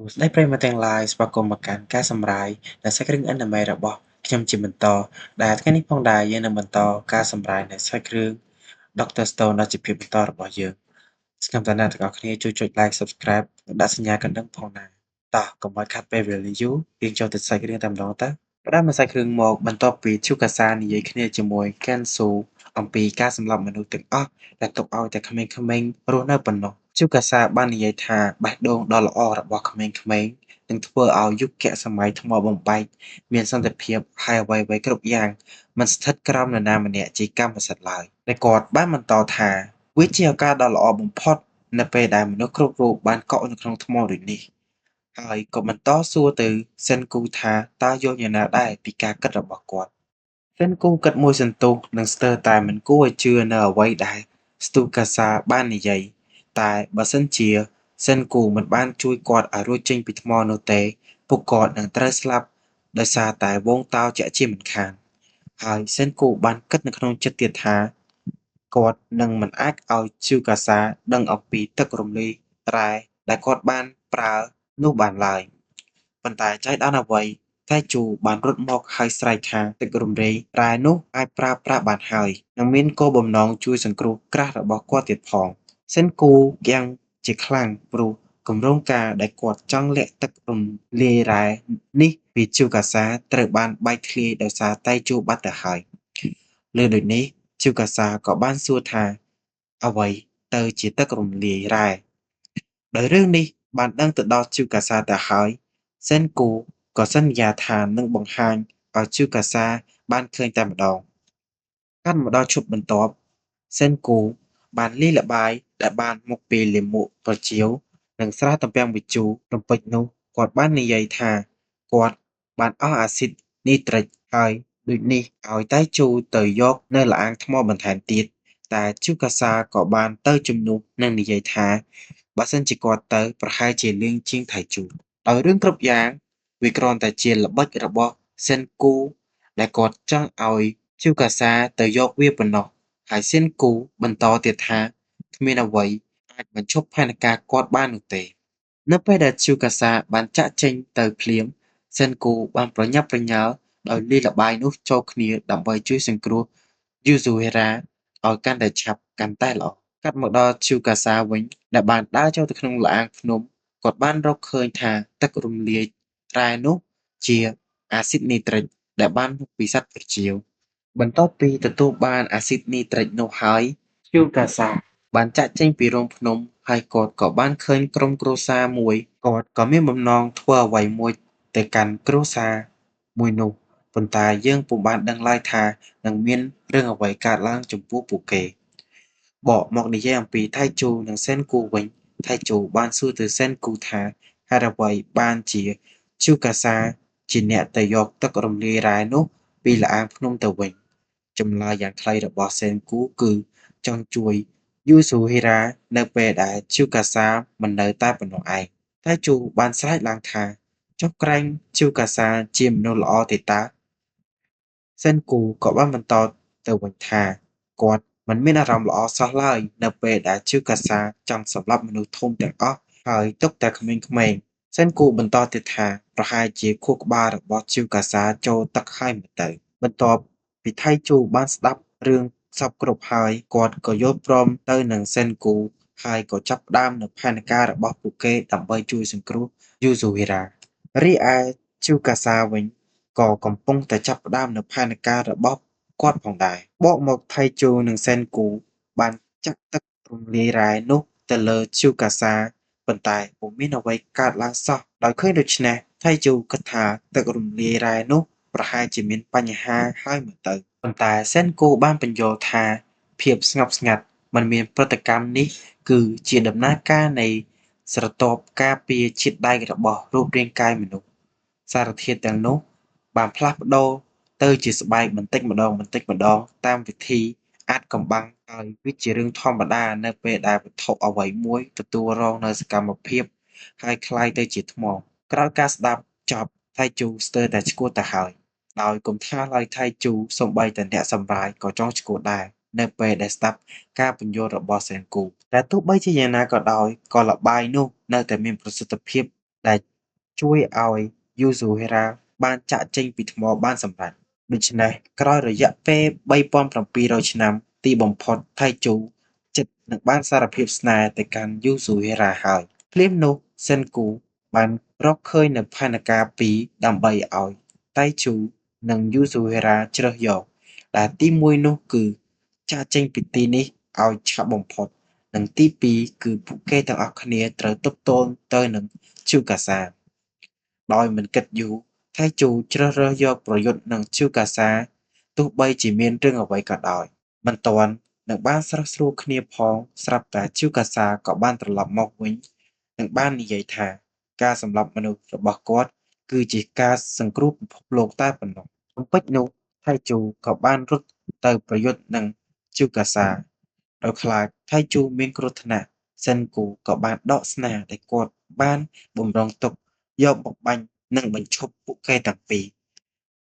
សួស្តីប្រិយមិត្តទាំងឡាយស្វាគមន៍មកកាន់ការសម្រាយនៅសាច់រឿង Anime របស់ខ្ញុំជាបន្តដែលថ្ងៃនេះផងដែរយើងនឹងបន្តការសម្រាយនៅសាច់រឿង Dr. Stone ដ៏ជាភាពបន្តរបស់យើងសង្ឃឹមថាអ្នកទាំងអស់គ្នាជួយចុច Like Subscribe និងដាក់សញ្ញាកណ្ដឹងផងណាតោះកុំឲ្យខាត់ពេលវេលាយូរយើងចូលទៅសាច់រឿងតែម្ដងទៅផ្ដើមសាច់រឿងមកបន្ទាប់ពី Tsukasa និយាយគ្នាជាមួយ Kensu អំពីការសម្លាប់មនុស្សទាំងអស់ដែលទុកឲ្យតែក្មេងៗរស់នៅប៉ុណ្ណោះ Tsukasa បាននិយាយថាបេះដូងដ៏ល្អរបស់ក្មេងៗនឹងធ្វើឲ្យយុគសម័យថ្មបំបែកមានសន្តិភាពហើយអ្វីៗគ្រប់យ៉ាងមិនស្ថិតក្រោមនរណាម្នាក់ជាកម្មសិទ្ធិឡើយដែលគាត់បានបន្តថាវាជាឱកាសដ៏ល្អបំផុតនៅពេលដែលមនុស្សគ្រប់រូបបានកក់នៅក្នុងថ្មដូចនេះហើយក៏បន្តសួរទៅសិនគូថាតើយល់យ៉ាងណាដែរពីការគិតរបស់គាត់សិនគូគិតមួយសន្ទុះនិងស្ទើរតែមិនគួរឲ្យជឿនៅអ្វីដែលស្ទូកាសាបាននិយាយតែបើសិនជាសិនគូមិនបានជួយគាត់ឲ្យរួចចេញពីថ្មនោះទេពួកគាត់នឹងត្រូវស្លាប់ដោយសារតែហ្វូងតោជាក់ជាមិនខានហើយសិនគូបានគិតនៅក្នុងចិត្តទៀតថាគាត់នឹងមិនអាចឲ្យជូកាសាដឹងអំពីទឹករំលាយរ៉ែដែលគាត់បានប្រើនោះបានឡើយប៉ុន្តែចៃដន្យអ្វីថៃជូបានរត់មកហើយស្រែកថាទឹករំលាយរ៉ែនោះអាចប្រើប្រាស់បានហើយនិងមានគោលបំណងជួយសង្គ្រោះក្រាស់របស់គាត់ទៀតផងសិនគូយ៉ាងជាខ្លាំងព្រោះគម្រោងការដែលគាត់ចង់លាក់ទឹករំលាយរ៉ែនេះពីជូកាសាត្រូវបានបែកធ្លាយដោយសារតៃជូបាត់ទៅហើយលើដូចនេះជូកាសាក៏បានសួរថាអ្វីទៅជាទឹករំលាយរ៉ែដោយរឿងនេះបានដឹងទៅដល់ជូកាសាទៅហើយសិនគូក៏សន្យាថានឹងបង្ហាញឲ្យជូកាសាបានឃើញតែម្ដងកាត់មកដល់ឈុតបន្ទាប់សិនគូបានលាយល្បាយដែលបានមកពីលាមកប្រជាវនិងស្រាទំពាំងម្ជូររំពេចនោះគាត់បាននិយាយថាគាត់បានអស់អាស៊ីតនីត្រិចហើយដូចនេះឲ្យតៃជូទៅយកនៅល្អាងថ្មបន្ថែមទៀតតែជូកាសាក៏បានទៅជំនួសនិងនិយាយថាបើសិនជាគាត់ទៅប្រហែលជាលឿងជាងថៃជូដោយរឿងគ្រប់យ៉ាងវាគ្រាន់តែជាល្បិចរបស់សិនគូដែលគាត់ចង់ឲ្យជូកាសាទៅយកវាប៉ុណ្ណោះហើយសិនគូបន្តទៀតថាគ្មានអ្វីអាចបញ្ឈប់ផែនការគាត់បាននោះទេនៅពេលដែលជូកាសាបានចាក់ចេញទៅភ្លាមសិនគូបានប្រញាប់ប្រញាល់ដោយលាយល្បាយនោះចូលគ្នាដើម្បីជួយសង្គ្រោះយូស៊ូហេរ៉ាឲ្យកាន់តែឆាប់កាន់តែល្អកាត់មកដល់ជូកាសាវិញដែលបានដើរចូលទៅក្នុងល្អាងភ្នំគាត់បានរកឃើញថាទឹករំលាយរ៉ែនោះជាអាស៊ីតនីត្រិចដែលបានមកពីសត្វប្រជៀវបន្ទាប់ពីទទួលបានអាស៊ីតនីត្រិចនោះហើយជូកាសាបានចាក់ចេញពីរូងភ្នំហើយគាត់ក៏បានឃើញក្រុមគ្រួសារមួយគាត់ក៏មានបំណងធ្វើអ្វីមួយទៅកាន់គ្រួសារមួយនោះប៉ុន្តែយើងពុំបានដឹងឡើយថានឹងមានរឿងអ្វីកើតឡើងចំពោះពួកគេបកមកនិយាយអំពីថៃជូនិងសេនគូវិញថៃជូបានសួរទៅសេនគូថាហេតុអ្វីបានជាជូកាសាជាអ្នកទៅយកទឹករំលាយរ៉ែនោះពីល្អាងភ្នំទៅវិញចម្លើយយ៉ាងខ្លីរបស់សេនគូគឺចង់ជួយយូស៊ូហេរ៉ានៅពេលដែលជូកាសាមិននៅតែប៉ុណ្ណោះឯងថៃជូបានស្រែកឡើងថាចុះក្រែងជូកាសាជាមនុស្សល្អទេតើសេនគូក៏បានបន្តទៅវិញថាគាត់មិនមានអារម្មណ៍ល្អសោះឡើយនៅពេលដែលជូកាសាចង់សម្លាប់មនុស្សធំទាំងអស់ហើយទុកតែក្មេងៗសេនគូបន្តទៀតថាប្រហែលជាខួរក្បាលរបស់ជូកាសាចូលទឹកហើយមើលទៅបន្ទាប់ពីថៃជូបានស្ដាប់រឿងសព្វគ្រប់ហើយគាត់ក៏យល់ព្រមទៅនឹងសេនគូហើយក៏ចាប់ផ្ដើមនូវផែនការរបស់ពួកគេដើម្បីជួយសង្គ្រោះយូស៊ូហេរ៉ារីឯជូកាសាវិញក៏កំពុងតែចាប់ផ្ដើមនូវផែនការរបស់គាត់ផងដែរបកមកថៃជូនិងសេនគូបានចាក់ទឹករំលាយរ៉ែនោះទៅលើជូកាសាប៉ុន្តែពុំមានអ្វីកើតឡើងសោះដោយឃើញដូច្នេះថៃជូគិតថាទឹករំលាយរ៉ែនោះប្រហែលជាមានបញ្ហាហើយមើលទៅប៉ុន្តែសេនគូបានពន្យល់ថាភាពស្ងប់ស្ងាត់មិនមានប្រតិកម្មនេះគឺជាដំណើរការនៃស្រទាប់ការពារជាតិដែករបស់រូបរាងកាយមនុស្សសារធាតុទាំងនោះបានផ្លាស់ប្ដូរទៅជាស្បែកបន្តិចម្ដងៗតាមវិធីអាថ៌កំបាំងហើយវាជារឿងធម្មតានៅពេលដែលវត្ថុអ្វីមួយទទួលរងនូវសកម្មភាពហើយក្លាយទៅជាថ្មក្រោយការស្ដាប់ចប់ថៃជូស្ទើរតែឆ្កួតទៅហើយដោយកុំថាឡើយថៃជូសូម្បីតែអ្នកសម្រាយក៏ចង់ឆ្កួតដែរនៅពេលដែលស្ដាប់ការពន្យល់របស់សេនគូតែទោះបីជាយ៉ាងណាក៏ដោយក៏ល្បាយនោះនៅតែមានប្រសិទ្ធភាពដែល ជួយឲ្យយូស៊ូហេរ៉ាបានចាកចេញពីថ្មបានសម្រេចដូច្នេះក្រោយរយៈពេល3700ឆ្នាំទីបំផុតថៃជូចិត្តនឹងបានសារភាពស្នេហ៍ទៅកាន់យូស៊ូហេរ៉ាហើយភ្លាមនោះសិនគូបានរកឃើញនៅផែនការពីរដើម្បីឲ្យតៃជូនិងយូស៊ូហេរ៉ាជ្រើសយកដែលទី1នោះគឺចាកចេញពីទីនេះឲ្យឆាប់បំផុតនិងទី2គឺពួកគេទាំងអស់គ្នាត្រូវទប់ទល់ទៅនឹងជូកាសាដោយមិនគិតយូរថៃជូជ្រើសរើសយកប្រយុទ្ធនឹងជូកាសាទោះបីជាមានរឿងអ្វីក៏ដោយមិនទាន់នឹងបានស្រោះស្រួលគ្នាផងស្រាប់តែជូកាសាក៏បានត្រឡប់មកវិញនិងបាននិយាយថាការសម្លាប់មនុស្សរបស់គាត់គឺជាការសង្គ្រោះពិភពលោកតែប៉ុណ្ណោះបំពេចនោះថៃជូក៏បានរត់ទៅប្រយុទ្ធនឹងជូកាសាដោយខ្លាចថៃជូមានគ្រោះថ្នាក់សិនគូក៏បានដកស្នាដែលគាត់បានបំរុងទុកយកមកបាញ់និងបញ្ឈប់ពួកគេទាំងពីរ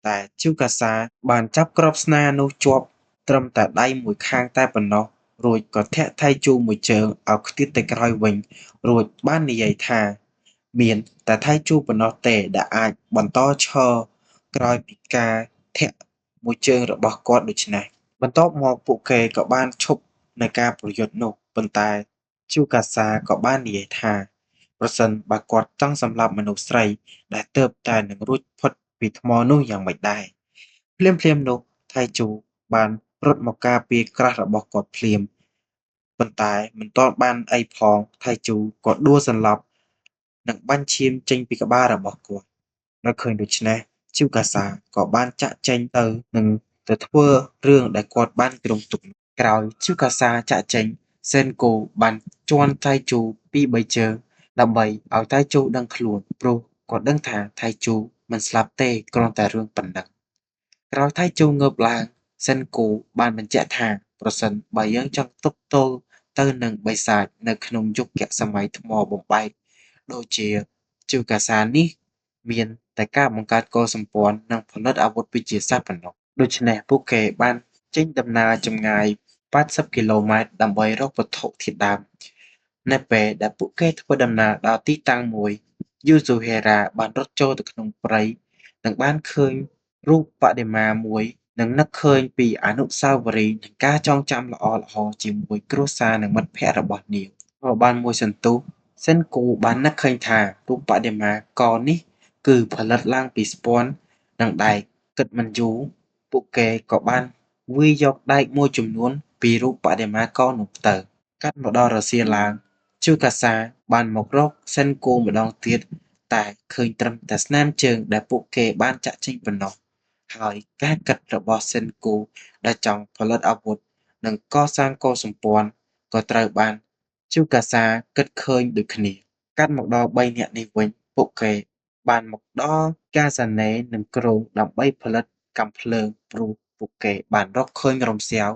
តែជូកាសាបានចាប់គ្រាប់ស្នានោះជាប់ត្រឹមតែដៃមួយខាងតែប៉ុណ្ណោះរួចក៏ធាក់ថៃជូមួយជើងឲ្យខ្ទាតទៅក្រោយវិញរួចបាននិយាយថាមានតែថៃជូប៉ុណ្ណោះទេដែលអាចបន្តឈរក្រោយពីការធាក់មួយជើងរបស់គាត់ដូច្នេះបន្ទាប់មកពួកគេក៏បានឈប់នៅការប្រយុទ្ធនោះប៉ុន្តែជូកាសាក៏បាននិយាយថាប្រសិនបើគាត់ចង់សម្លាប់មនុស្សស្រីដែលទើបតែនឹងរួចផុតពីថ្មនោះយ៉ាងម៉េចដែរភ្លាមៗនោះថៃជូបានរត់មកការពារក្រាស់របស់គាត់ភ្លាមប៉ុន្តែមិនទាន់បានអីផងថៃជូក៏ដួលសន្លប់និងបាញ់ឈាមចេញពីក្បាលរបស់គាត់ដោយឃើញដូច្នេះជូកាសាក៏បានចាក់ចេញទៅនិងទៅធ្វើរឿងដែលគាត់បានគ្រោងទុកក្រោយជូកាសាចាក់ចេញសេនគូបានជន់ថៃជូពីរបីជើងដើម្បីឲ្យថៃជូដឹងខ្លួនព្រោះគាត់ដឹងថាថៃជូមិនស្លាប់ទេគ្រាន់តែរឿងប៉ុណ្ណឹងក្រោយថៃជូងើបឡើងសិនគូបានបញ្ជាក់ថាប្រសិនបើយើងចង់ទប់ទល់ទៅនឹងបិសាចនៅក្នុងយុគសម័យថ្មបំបែកដូចជាជូកាសានេះមានតែការបង្កើតកុលសម្ព័ន្ធនិងផលិតអាវុធវិទ្យាសាស្ត្រប៉ុណ្ណោះដូច្នេះពួកគេបានចេញដំណើរចម្ងាយ80គីឡូម៉ែត្រដើម្បីរកវត្ថុធាតុដើមនៅពេលដែលពួកគេធ្វើដំណើរដល់ទីតាំងមួយយូស៊ូហេរ៉ាបានរត់ចូលទៅក្នុងព្រៃនិងបានឃើញរូបបដិមាមួយនិងនឹកឃើញពីអនុស្សាវរីយ៍និងការចងចាំល្អៗជាមួយគ្រួសារនិងមិត្តភក្តិរបស់នាងក៏បានមួយសន្ទុះសិនគូបាននឹកឃើញថារូបបដិមាកនេះគឺផលិតឡើងពីស្ពាន់និងដែកគិតមិនយូរពួកគេក៏បានវាយយកដែកមួយចំនួនពីរូបបដិមាកនោះទៅកាត់មកដល់រសៀលឡើងជូកាសាបានមករកសិនគូម្ដងទៀតតែឃើញត្រឹមតែស្នាមជើងដែលពួកគេបានចាក់ចេញប៉ុណ្ណោះហើយការគិតរបស់សិនគូដែលចង់ផលិតអាវុធនិងកសាងកុលសម្ព័ន្ធក៏ត្រូវបានជូកាសាគិតឃើញដូចគ្នាកាត់មកដល់3នាក់នេះវិញពួកគេបានមកដល់កាសានេនិងគ្រោងដើម្បីផលិតកាំភ្លើងព្រោះពួកគេបានរកឃើញរំសាវ